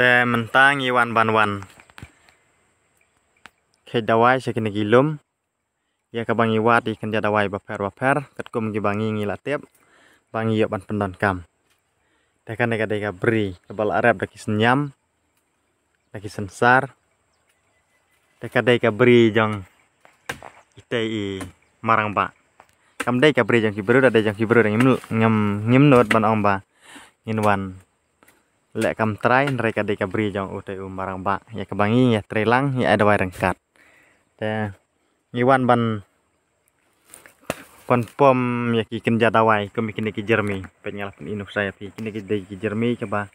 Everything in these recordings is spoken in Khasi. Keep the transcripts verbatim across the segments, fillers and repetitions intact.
Te mynta ngi wan ban wan kheit dawai sha kine ki lum. Ïa kaba ngi wad ïa ki kynja dawai bapher bapher katkum kiba ngi ngi la tip ba ngi ïoh ban pyndonkam. Te kane ka dei ka bri kaba la rep da ki synñiam, da ki synsar. Te ka dei ka bri jong itei i marangbah. Kam dei ka bri jong ki briew, da dei jong ki briew da ngim, ngim, ngim nud ban ong ba ngin wan leh kam trai, hynrei ka dei ka bri jong utei u marangbah. Ïa kaba ngi ïa trei lang, ïa ai dawai ryngkat. Te ngi wan ban, ban pom ïa ki kynja dawai kum ïa kine ki jermi. Peit nga la pyni nuksa ïa phi, kine ki dei ki jermi kiba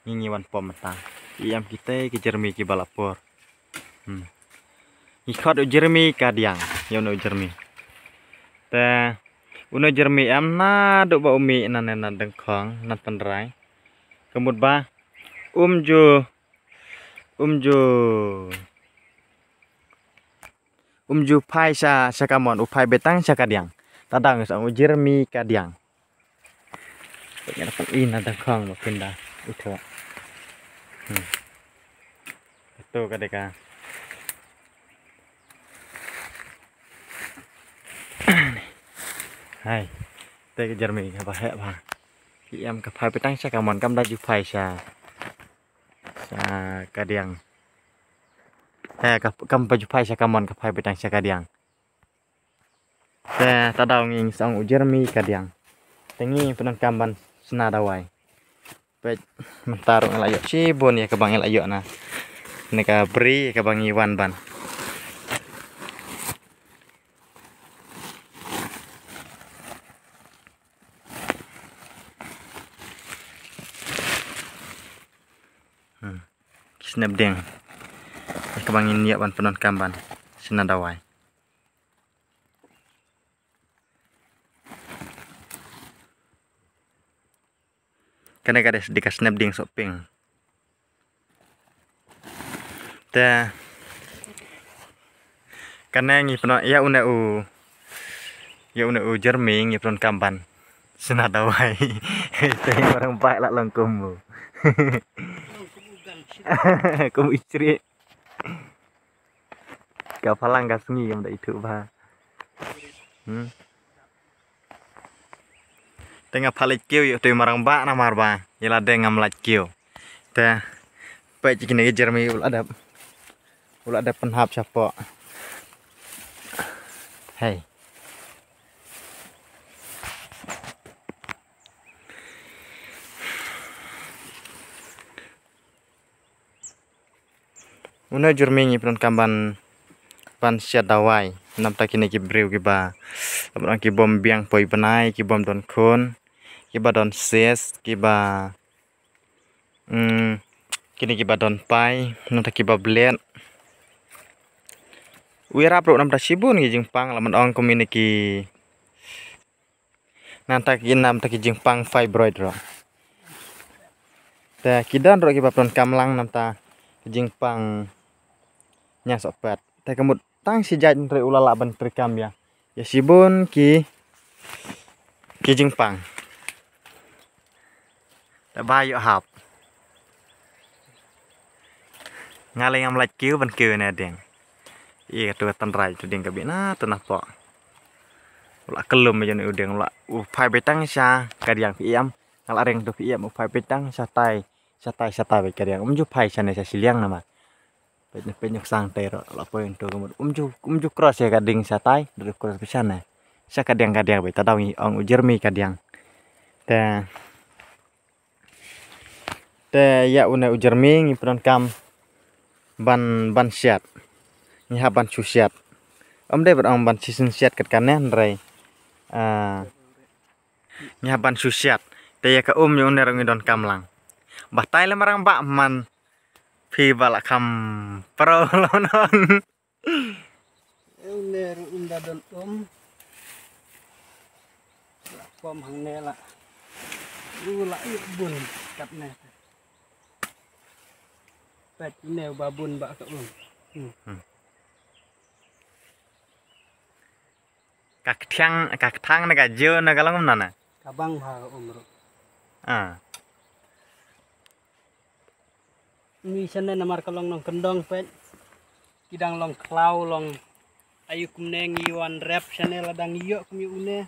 ngi ngi wan pom mynta. Ki em kitei ki jermi kiba la pur. Hmm. Ngi khot u jermi kadiang ïa une u jermi. Te une u jermi em naduh ba u mih na ne na dyngkhong na tynrai. Ka mut ba um ju, um ju, um ju phai sha, sha kamon, u phai beit tang sha kadiang. Te dang sa u jermi kadiang. Peit nga da pyni na dyngkhong ba phin da ithuh. Hmm. Kato ka dei ka. Hai. Te ka jermi kaba heh bha. Ki em ka phai beit tang sha kamon, kam da ju phai sha, sha kadiang. He, ka, kam pa ju phai sha kamon, ka phai beit tang sha kadiang. Te ta daw ngi ngi sa ong u jermi kadiang. Te ngi pyndonkam ban shna dawai. Peit mynta ruh ngi la ïoh shibun ïa kaba ngi la ïoh na. Ne ka bri ïa kaba ngi wan ban. Hmm. Ki snep dieng. Ïa kaba ngin ïoh ban pyndonkam ban shna dawai. Kane ka dei ka snep dieng sohping. Te kane ngi pyndonkam ïa une u, ïa une u jermi ngi pyndonkam ban shna dawai. Te ngi orang bai la long kum u. Kum u chri. Ka phalang ka sngi kam da ithuh bha. Hmm. Te nga pha leit kiew ïa utei u marangbah namar ba ïa lade ngam lait kiew. Te peit kine ki jermi u la dep, u la dep pynhap shapoh. Hei. Une u jermi ngi pyndonkam ban, ban siat dawai. Namta kine ki briew kiba, kiba ong ki bym biang poi bnai, ki bym don khun, kiba don cyst, kiba, mm, kine kiba don pai, namta kiba bled. U ïarap ruh namta shibun ki jingpang, lada ong kum ine ki Nangta ki, namta ki jingpang fibroid ruh. Te ki don ruh kiba pyndonkam lang namta ki jingpang ñiangsohpet. Te ka mut tang shi jait ruh u la lah ban treikam ïa, ïa shibun ki, ki jingpang. Te ba ïoh hap. Nga lei ngam lait kiew ban kiew ne ding. Ïa katu ka tynrai tu ding ka bina tu na pok. U la kyllum ïa une u ding, u la, u phai beit tang sha kadiang phi ïam. Nga la ring tu phi ïam, u phai beit tang shatai. Shatai, shatai beit kadiang. Um ju phai shane sha shiliang namar. Peit ne, peit ne u sang te ruh, la poi tu ka mut. Um ju, um ju cross ïa ka ding shatai, dei cross beit shane. Sha kadiang, kadiang beit, ta dang ong u jermi kadiang. Te Te ïa une u jermi ngi pyndonkam ban, ban siat. Ngi hap ban shu siat. Ym dei ban ong ban shisien siat kat kane hynrei, ah, ngi hap ban shu siat. Te ïa ka um ïa une ruh ngi donkam lang. Batai lem marang ba man phi ba la kham pro lo non. Une ruh um da don um. La pom hangne la. U la ïoh bun katne. Peit une uba bun ba ka um. Hmm. Hmm. Ka kthiang, ka kthang ne ka jio ne ka long kumno ne? Ka bang bha ka um ruh. Ah. Ngi shane namar ka long nongkyndong peit. Ki dang long khlaw long. Ayu kumne ngi wan rep shane la dang ïoh kum ïoh une.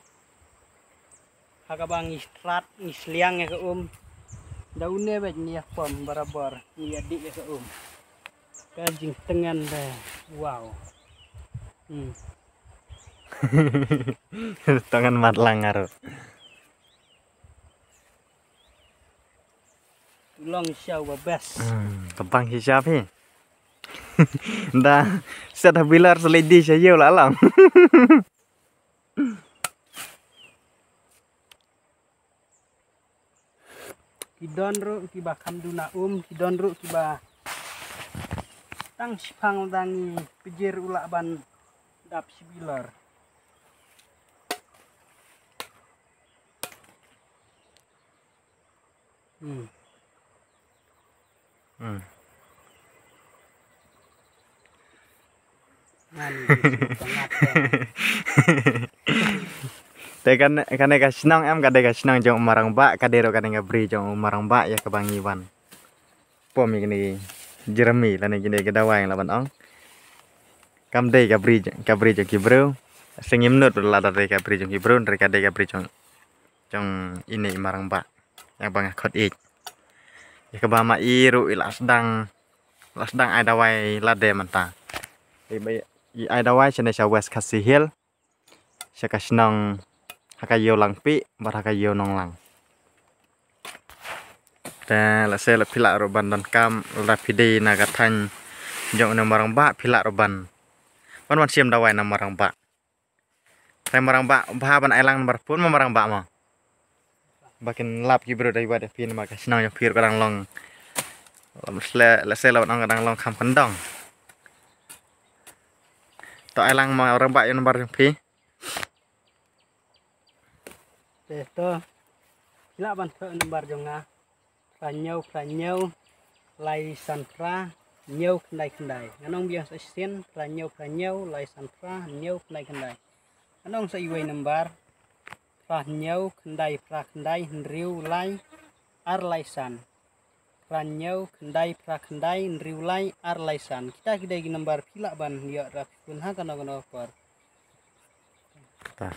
Ha kaba ngi strat ngi sliang ïa ka um. Da une bad ngi ïa pom barabor ngi ïa dik ïa ka um. Ka jingtngen de. Wow. Hmm. Tangan mat langar. Long show ba best. Hmm, tabang hi siap hi. Da set ha bilar seledi saya lah lang. Ki don ruh kiba kham duna um, ki don ruh kiba tang shipang dang i pejir u lah ban dap shibilor. Hmm. Hmm. Te kan kane ka shnong em ka dei ka shnong jong u marangbah, ka dei ruh ka dei ka bri jong u marangbah ïa kaba ngi wan pom ïa kine ki jerami lane kine ki dawai la ban ong. Kam dei ka bri ka bri jong ki briew. Sngim nut la da dei ka bri jong ki briew, dei ka dei ka bri jong jong ine i marangbah. Ïa ba nga khot ïeit. Ïa kaba ma i ruh i la sdang la sdang ai dawai lade mynta. I ai dawai shane sha West Khasi Hills. Sha ka shnong ha ka ïew Langpih bad ha ka ïew Nonglang. Te lehse la phi lah ruh ban donkam lada phi dei na ka thaiñ jong une marangbah phi lah ruh ban ban wan shim dawai na marangbah. Te marangbah bha ban ai lang nambar phone ma marangbah ma. Ba kin lap ki briew da iwat ïa phi namar ka shnong jong phi ruh ka dang long. Lehse lehse la ban ong ka dang long kham kyndong. To ai lang ma marangbah ïa nambar jong phi. Te to phi lah ban thoh nambar jong nga. Phra hynñiew phra hynñiew lai san phra hynñiew khyndai khyndai. Ngan ong biang sa shisien, phra hynñiew phra hynñiew lai san phra hynñiew khyndai khyndai. Ngan ong sa iwei nambar, phra hynñiew khyndai phra khyndai hynriew lai ar lai san. Phra hynñiew khyndai phra khyndai hynriew lai ar lai san. Kita ki dei ki nambar phi lah ban ïoh da phi phone ha kano kano ka por. Ta.